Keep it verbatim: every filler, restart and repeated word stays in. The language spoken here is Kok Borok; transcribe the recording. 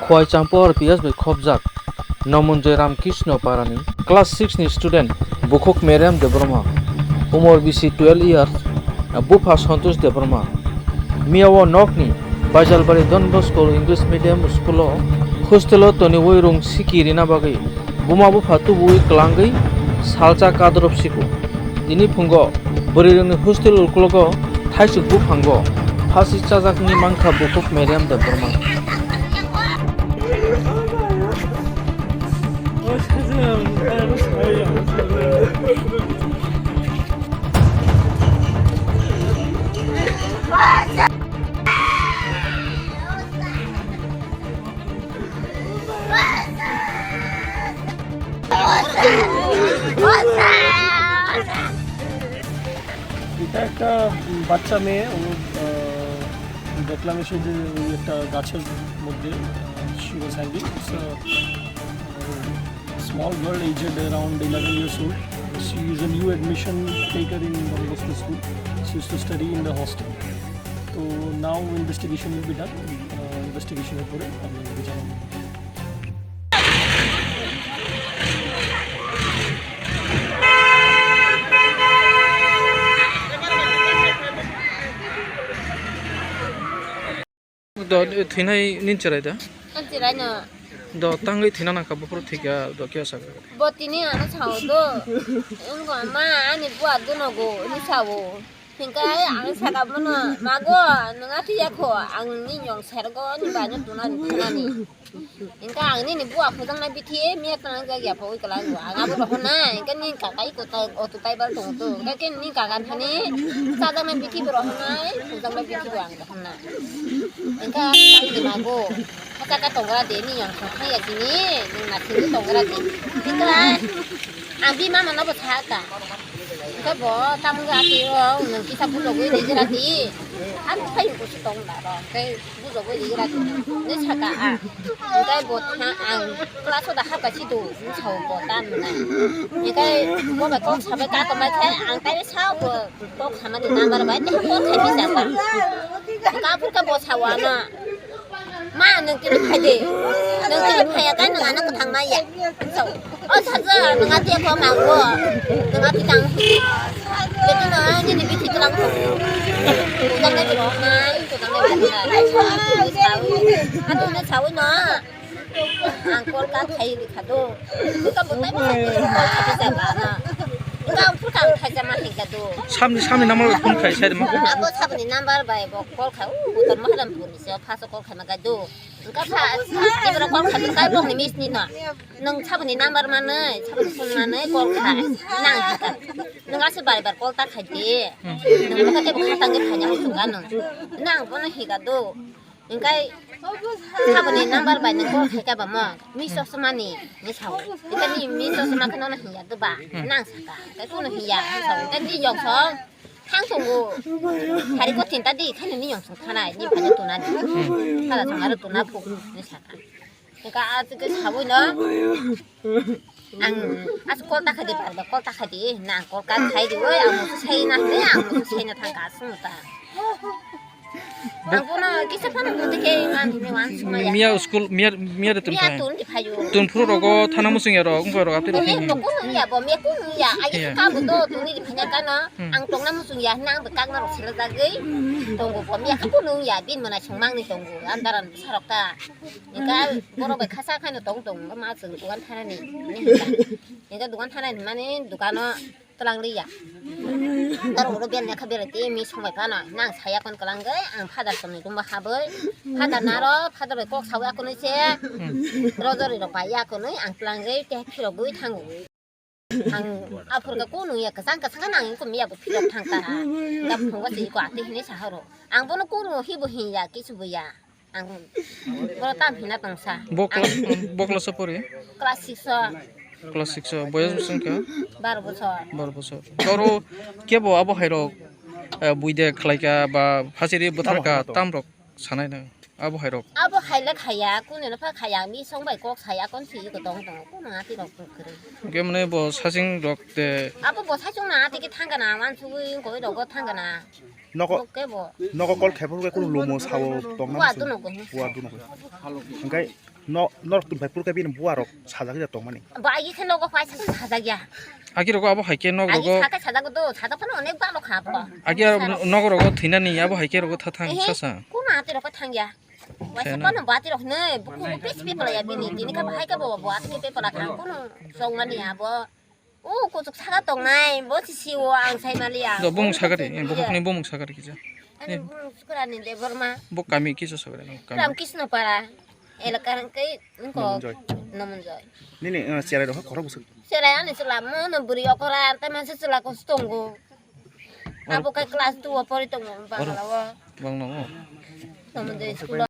Koichampur R P S bai khopjak Nomonjoy Ramkrishna Parani class six ni student Bukhuk Meriam Debbarma, umor bisi twelve years, bupha Santosh Debbarma. Miyao nokni Baijalbari Don Bosco English Medium School o hostel o toniwi rung siki rina bagwi buma bupha tubuwi kwlangwi salsa kadrop siko. Tini phungo bwrwirokni hostel uklogo thaisuk buphango phasi chajakni mankha Bukhuk Meriam Debbarma. এটা একটা বাচ্চা মেয়ে, ও, আহ, দেখলাম এসে যে ওই একটা গাছের মধ্যে, আহ, she was hanging. It's a, uh, small girl aged around eleven years old. She is a new admission taker in Don Bosco School. She used to study in the hostel. তো now investigation will be done. আহ, ইনভেস্টিগেশনের পরে আমি জানাবো। Do, thwinai nini chwrai da? Ang chwraino. Do tangwi thwina nangkha buphuru thwikha do khe sakha. Bo tini ano sao do. Wngkha ma ani bua donogo hinwi sao. Hinkai ang saka bono mago nwng athiya kho ang ni nyong sergo ni bai no tuna ni tuna ni. Hinka ang nini bua khojang na bithi miya tang jak ya pogwi kwlai ang abo rohor nai hinka ni kaka iko tai auto driver tong tu hinka ke ni kaka thani sajak na bithi bo rohor nai khojang na bithi bo ang rohor nai hinka ang tang di mago kaka tongra de ni yang thang ya sini nung na sini tongra de hinka ang bi mama no bo thaka hinka bo tamung ga ti o nung kisa bu logwi de jera di ang khai ko si tong da ro kai Bujogwi ri rak ni saka a. Hinkhe bo tha ang class o da hapkha si do, bwsao bo ta nwnai. Hinkhe bo bai kok sabai ka tongbai khe ang tai sa bo kok samani number bai tei kok khai bisa ta. Ka phur khe bo sao ano. Ma nwng tini phai de. Nwng tini phai ya kai nwng ano kwthang ma ya. Sao. O saja, nang ati ko mango. Nang ati tang. Betu na nini bithi tlang ko. Tang na bro na, tang na bro na. Atu na sawi na. Ang kol ka khai ri kha do. Ka bo tai ma call khai ja ba na. Ka ang phu tang khai ja ma hin ka do. Samni samni number phone khai sai ma. Abo sabni number bai bo call khai u bo tor ma halam phone se pha so call khai ma ga do. Ka pha ibra call khai kai bo ni miss ni na. Nung saboni number manwi, saboni phone manwi call khai. Nang hika. Nung ase bar bar call ta khai di. Nung kate bo khatang ke phanya hukung ga nung. Nang bono hika do. Engkai saboni number bai nung call khai ka ba mo. Mi sosma ni, ni sao. Engkai ni mi sosma khe nono hinya do ba. Nang saka. Engkai kono hinya, ni sao. Engkai ni yong song. Thang tongo. Hari ko tinta di, khani ni yong song thanai, ni phanya tuna di. Thala song aro tuna phuk, ni saka. Engka aswk khe saui no. Ang aswk call ta kha di, bar bar call ta kha di, na ang call cut khai di, oi, ang musu sai na hwnwi, ang musu sai na thang ka aswk ta. Ang bono kisa phano buti khe man hwnwi wan suma ya. Miya school, miya, miya de tun Miya khai. Tun di phayo. Tun phuru rogo thana musung ya rok, wngkha rok apni rok Miya khe. Bo kunu ya, bo miya kunu ya, agi Iya. Ka bo do tuni di phanya kano, Hmm. Ang tongna musung ya, hwnwi ang bo kakna rok sila jagwi. Tongo bo miya khe kunu ya, bin mwnai sung mangni tongo, andaran bwsa rok ta. Engka borok bai khasa khaino tong tong, ma chwng dukan thanani. Engka dukan thanani mani dukano twlang liya. Aro oro bel lekha belai tei mi songbai phano nang saya kon kwlangwi ang father tongni room o habwi. Father naro, father bai kok sawi akonwi se. Rojori rok pai akonwi ang twlangwi tei phirogwi thango. Ang aphur ka kunu ya kwchang kwchang nang ko miya bo phirok thang ta. Ga phungo si ko ati hini sahoro. Ang bono kunu hi bo hin ya kisu bo ya. Ang bono tam hina tong sa. Bo class, bo class o pori? Class six o. Class six o. Boyos bwswng kha? Baro bosor. Baro bosor. Oro kebo abo hairok, eh, buide khlaika ba phasiri bwtharka tamrok sanai na? Abo hairok. Abo haile khaya, kunu no pha khaya, mi song bai kok saya kon si ko tong tong, kunu ngati rok kwrwi. Hwnkhe mane bo sasing rok de. Abo bo sasing na ati ki thangana, wan sugui koi rogo thangana. Nogo, Bo kebo. Nogo call khe phuru khe kunu lumo sao tong Bua mani. Duno go. Bua duno go. Hingkai no, norok tun pai phuru khe bini bua rok sajagwi da tong mani. Ba agi khe nogo pai sa sajagya. Agi rogo abo hai khe nog Agi rogo. Sakai sajago do, sajak phano onek balo kha bo. Agi aro nogo rogo thinani abo hai khe rogo tha thang Ehe, sasa. Kuno ati rogo thangya. Waisa Kheno. Kono bati rok ne, buku pes pepala ya bini, tini ka bahai ka bo, bo atini pepala kha, kono songmani ya bo. O kuchuk saka tongnai, bo si siwo ang sai mali ya. Do bumung sakari, eh, bokhokni bumung sakari kisa. Ani Eh. Bumung sukurani Debbarma. Bo kami kisa sakari, no, kami. Ram Krishna Para, elaka hingke, nungko. Nomonjoy. Nomonjoy. Nini, eh, cherai rok khorok bwswk. Cherai ani chwla mo no bwrwi okora, tai manse chwla kos tongo. Abo khe class two o pori tongo, Oro. Bangla o. Bangla o. Nomonjoy school o.